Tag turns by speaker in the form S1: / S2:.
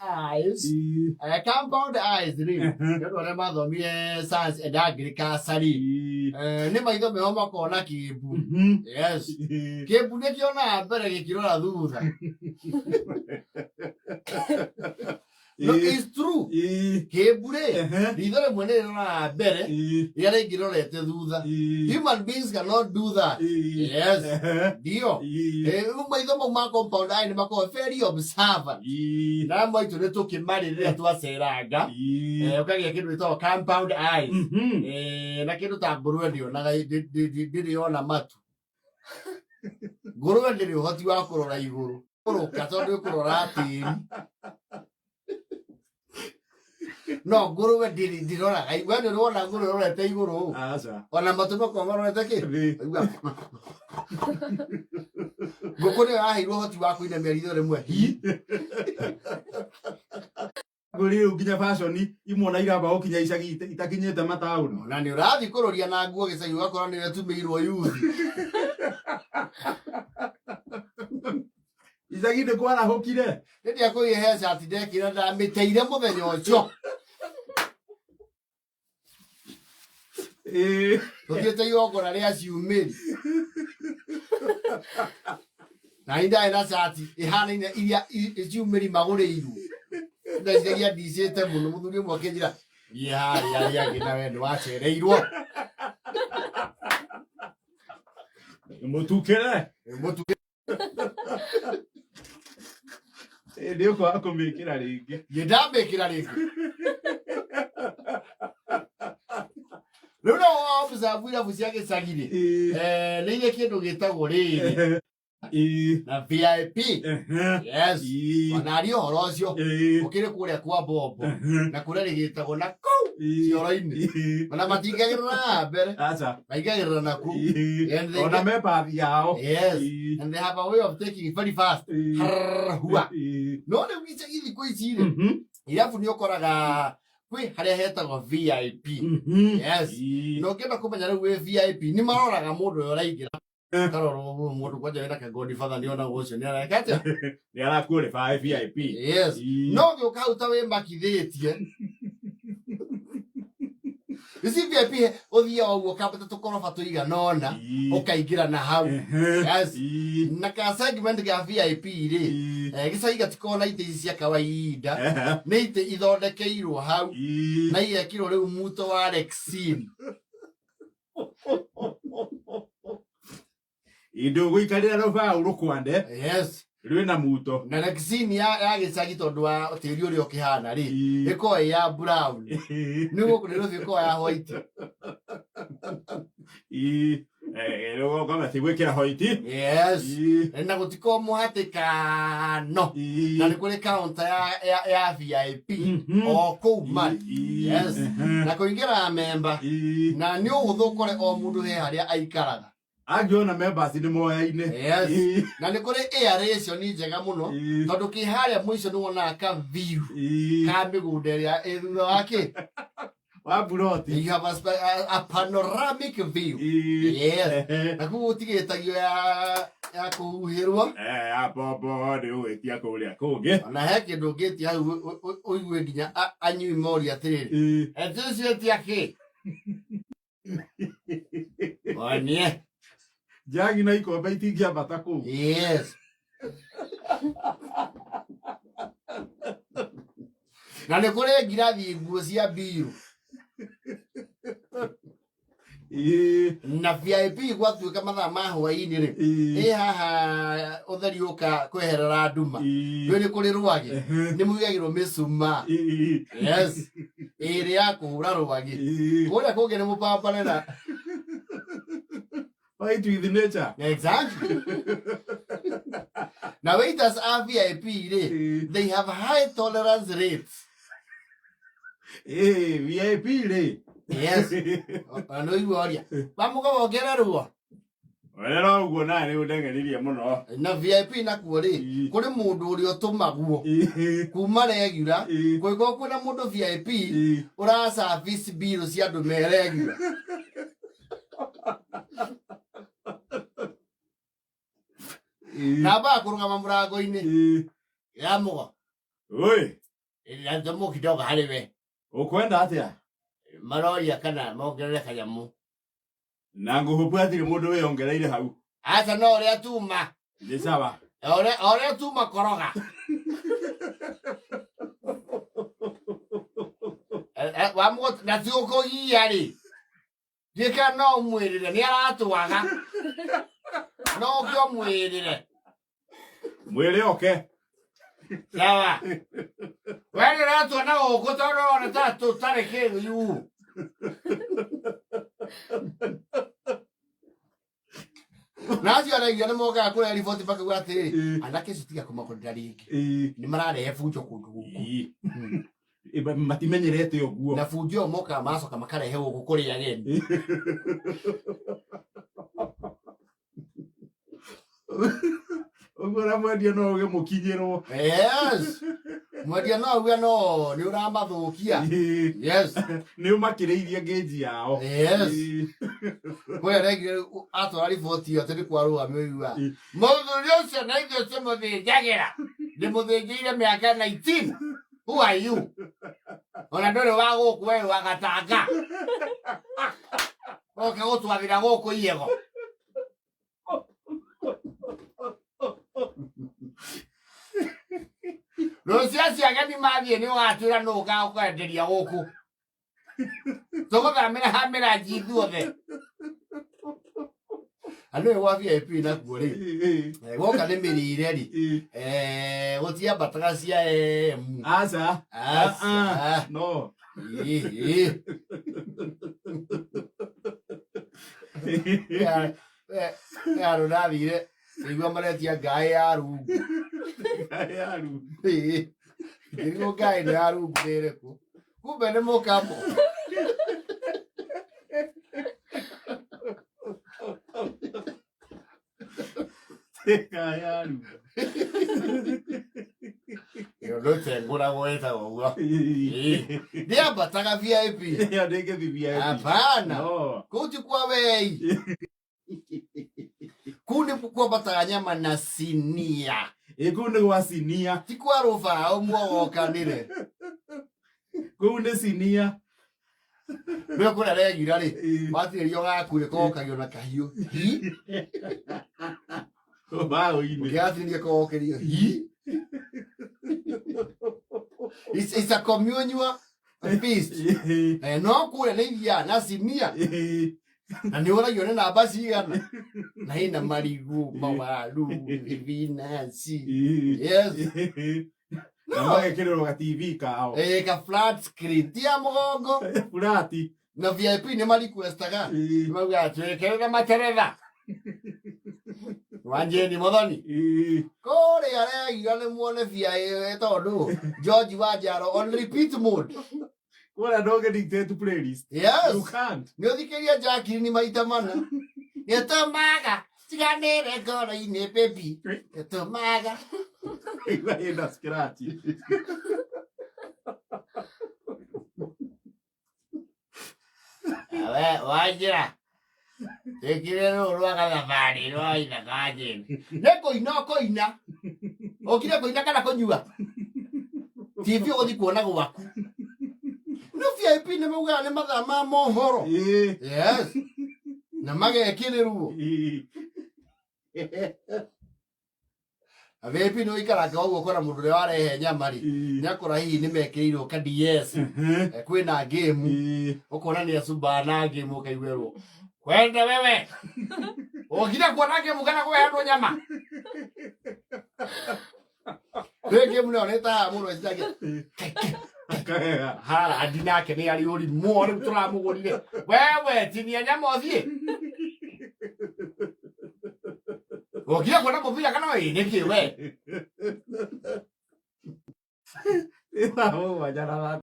S1: Eyes. Compound eyes rĩ, nĩ ũndũ arĩa mathomire science and agriculture rĩ, nĩ maitho meho makona kĩmbu. Yes, kĩmbu nĩ kĩonaga mbere gĩkĩrora thutha. No, it's true. Kĩmbu rĩ, ritho rĩmwe nĩ rĩroraga mbere, rĩrĩa rĩngĩ rĩrorete thutha. Human beings cannot do that. Yes, ndio. Rĩu maitho mau ma compound eye nĩ makoragwo very observant. Na amwe aitũ nĩ tũkĩmarĩ rĩrĩa twaceranga, ũkagĩa kĩndũ gĩtagwo compound eyes. Na kĩndũ ta ngũrwe ndĩonaga, ndĩrĩ yona matu. Ngũrwe ndĩrĩ ũhoti wa kũrora igũrũ. Kũrũka tondũ ĩkũrora tĩri. No ngũrwe ndĩrĩ ndĩroraga. We nĩ ũrona ngũrwe ĩrorete igũrũ?
S2: Aca.
S1: Ona matũ makoragwo marorete kĩ?
S2: Thĩ.
S1: Aigua. Ngũkũ nĩyo yaheirwo ũhoti wa kũinamia ritho rĩmwe hi.
S2: Rĩu nginya fashion imwe ona iramba gũkinya icagi itakinyĩte mataũni.
S1: Na nĩ ũrathiĩ kũrũria na nguo gĩcagi ũgakora nĩwe ĩtumĩirwo yuthi.
S2: Icagi nĩ kwarahũkire.
S1: Nĩ ndiakũire he cati ndekĩra ndamĩteire mũthenya ũcio. Tũthiĩte igongona rĩa ciumĩri. Na niĩ ndarĩ na cati ĩhanaine iria ciumĩri magũrĩirwo. Ndeciragia ndicĩte mũno, mũthuri ũmwe akĩnjĩra thiĩ harĩa arĩa angĩ na we nĩ wacereirwo.
S2: Mũtukĩre.
S1: Mũtukĩre.
S2: Nĩ ũkwaga kũmĩkĩra rĩngĩ.
S1: Niĩ ndamĩkĩra rĩngĩ. Rĩu no observe irabu cia gĩcagi rĩ, nĩ irĩ kĩndũ gĩtagwo rĩrĩ na VIP. Yes. Ona ari ũhoro ũcio ũkĩrĩ kũrĩa kwa Bombo na kũrĩa rĩgĩtagwo na kũu cioro-inĩ. Ona matingagĩrĩra haha mbere,
S2: Aca.
S1: maingagĩrĩra na kũu. And they
S2: Ona me bathi yao.
S1: Yes. And they have a way of taking it very fast. Harrrr, hua. No rĩu icagi thikũ ici rĩ, irabu nĩ ũkoraga kwĩ harĩa hetagwo VIP. Yes. Na ũngĩenda kũmenya rĩu wĩ VIP, nĩ maroraga mũndũ ũrĩa ũraingĩra. Karorwo ũguo mũndũ kwanja wĩna kagodfather nĩ onagwo ũcio nĩ areka atĩa?
S2: Nĩ ara qualify VIP.
S1: Yes. No ũgĩũka hau ta wĩmakithĩtie. Ici VIP ũthiaga ũguo ũkambata tũkoroba tũigana ũna, ũkaingĩra na hau. Yes. Na ka segment ga VIP rĩ, gĩcagi gatikoragwo na itĩ ici cia kawaida, nĩ itĩ ithondekeirwo hau na igekĩrwo rĩu muto wa Rexine.
S2: Ndũgũikarĩra rũbaũ rũkwande.
S1: Yes.
S2: Rwĩna muto.
S1: Na Rexine ya gĩcagi tondũ wa tĩri ũrĩa ũkĩhana rĩ, ĩkoragwo ĩ ya brown. Nĩ gũkũ Nairobi ĩkoragwo ya white.
S2: Rũgongona ti gwĩkĩra white.
S1: Yes. Na gũtikoragwo mũhatĩkano. Na nĩ kũrĩ counter ya VIP o kũu marĩ. Yes. Na kũingĩra memba. Na nĩ ũhũthũ ũkore o mũndũ he harĩa aikaraga.
S2: Angĩona members nĩ moyaine.
S1: Yes. Na nĩ kũrĩ aeration njega mũno tondũ kĩ harĩa mũico nĩ wonaga ka view ka mĩgũnda ĩrĩa ĩ thutha wa kĩ
S2: wa buroti.
S1: You have a panoramic view. Yes. Na kũu gũtigĩtagio ya kũhuhĩrwo.
S2: Ya bombo nĩ ũgwĩtia kũrĩa kũngĩ.
S1: Ona he kĩndũ ũngĩtia hau ũigue nginya anyui moria atĩrĩrĩ. Etĩciĩtia kĩ? Onie.
S2: Njagi na ikombe itingĩambata kũu.
S1: Yes. Na nĩ kũrĩ ngirathi nguo cia mbiru. Na VIP gwatuĩka mathaa ma hwaĩ-inĩ rĩ, ĩ haha ũtheri ũka kweherera nduma. Rĩu nĩ kũrĩ rwagĩ, nĩ mũigagĩrwo mĩcumaa. Yes. Ĩrĩ ya kũhũra rwagĩ. Kũrĩa kũngĩ nĩ mũpambane na
S2: Fight with nature.
S1: Exactly. Na waiters a VIP rĩ, they have high tolerance rates.
S2: VIP rĩ.
S1: Yes. Ona nĩ ũigua oria. Wamũka wongererwo.
S2: Werera ũguo nawe nĩ ũndeng'eririe mũno.
S1: Na VIP nakuo rĩ, kũrĩ mũndũ ũrĩa ũtũmagwo kuma regular, kũngĩkorwo kwĩna mũndũ VIP ũra service bill cia andũ me regular. Na ambaga kũrũgama mũrango-inĩ. Ya mũgo.
S2: Oi.
S1: Nathomo kidogo harĩ we.
S2: Ũkwenda atĩa?
S1: Maroria kana mongerere kanyamũ.
S2: Na ngũhũpu hatirĩ mũndũ wĩyongereire hau.
S1: Aca, no ũrĩa tuma.
S2: Nĩ sawa.
S1: O ũrĩa tuma koroga. Wamũ na ti ũkũgia rĩ, ndiĩka no ũmwĩrĩre nĩ aratwaga, no ũke ũmwĩrĩre.
S2: Mwĩrĩ oke.
S1: Sawa, we nĩ ũratuona gũkũ tondũ ũrona ta tũtarĩ kĩndũ yu. Na acio araigua nĩ mokaga kũrĩa riboti makauga atĩrĩrĩ, anake acio tiga kũmakorera rĩngĩ, nĩ mararehe bunjo kũndũ gũkũ.
S2: Matimenyerete ũguo.
S1: Na bunjo ĩyo mokaga magacoka makarehe gũkũ kũrĩ ageni.
S2: Ũguo na mwendia no uge mũkinyĩrwo.
S1: Yes, mwendia no auge no nĩ ũramathũkia. Yes.
S2: Nĩ ũmakĩrĩirie ngĩnji yao.
S1: Yes. Kũrĩa rengire atwara riboti ĩyo atĩ nĩ kwarũgamio igua mũthuri ũcio na ithuĩ tũmũthĩnjagĩra, ndĩmũthĩnjĩire mĩaka 19. Who are you? Ona ndũrĩ wa gũkũ, we wa gatanga oke gũtwathĩra gũkũ iego. Rũciũ acio ageni mathiĩ nĩ ũgatwĩra nũ ũgakwenderia gũkũ, tũgũthamĩra ha mĩranji ithuothe. Andũ ĩ gwa VIP nakuo rĩ, gwoka nĩ mĩrĩre rĩ, gũtiambataga cia M.
S2: Aca.
S1: Aca.
S2: No.
S1: Ĩ, ĩ. Handũ ndathire igua maretia ngaĩ ya rungu.
S2: Ya rungu.
S1: Ĩ, ngĩrigwo ngaĩ ĩno ya rungu nĩ ĩrĩkũ, kumbe nĩ mũkamo.
S2: Ya rungu.
S1: Ĩyo ndũtengũragwo ĩtagwo ũguo. Ndĩambataga VIP.
S2: Ĩyo ndĩngĩthi VIP.
S1: Hapana.
S2: No.
S1: Kũu ti kwa wei, kũu nĩ kwambataga nyama na sinia.
S2: Ĩ, kũu nĩ gwa sinia.
S1: Ti kwa rũbaũ mwogokanĩre.
S2: Kũu nĩ sinia.
S1: Nĩwe kũrĩa regira rĩ, watirĩrio gaku rĩ, kogokagio na kahiũ hi.
S2: Mbaũ-inĩ.
S1: Ũngĩgatinĩria kogokerio hi. It's a communal feast. No kũrĩa nĩ ithiaga na sinia na nĩ ũragio nĩ namba cigana na ĩna marigũ, mawaru, thibinaci. Yes.
S2: Na magekĩrĩrwo ga TV kao.
S1: Ka flat screen ti ya mũgongo.
S2: Furati.
S1: Na VIP nĩ marequestaga, maugaga twĩkĩrĩre materetha wanjeni muthoni. Kũrĩa regira nĩ muone bia tondũ George Wanjaro on repeat mode.
S2: Kũrĩa ndũngĩ dictate playlist.
S1: Yes.
S2: You can't.
S1: Nĩ ũthikĩria Jacqueline maita mana, nĩtũmaga tiganĩre ngoro-inĩ, baby, nĩtũmaga.
S2: Igua ĩna scratch.
S1: We wanjĩra twĩkĩre rũũ rwa gathabarĩ rwa ithaka wanjĩni, nĩ kũina ũkũina, ũkire kũina kana kũnyua TV ũgũthiĩ kuona gwaku. No VIP nĩ maugaga nĩ mathaa ma mohoro. Yes, na magekĩrĩrwo. Na VIP nĩ ũikaranga ũguo ũkona mũndũ ũrĩa warehe nyama rĩ, nĩ akora hihi nĩ mekĩrĩirwo ka DS. Kwĩna game, ũkona nĩ acumbaga na game, ũkaiguĩrwo kwende wewe ũkire kuona game kana kũheanwo nyama. Rĩ game nayo nĩ taha mũndũ eciragia
S2: Kahega.
S1: Harandi nake nĩ arĩ ũrimũ, rĩu tũramũgũrire wewe tinia nyama ũthiĩ ũkire kuona mũbira kana ĩ nĩkĩ we.
S2: Thaa mũgwanja na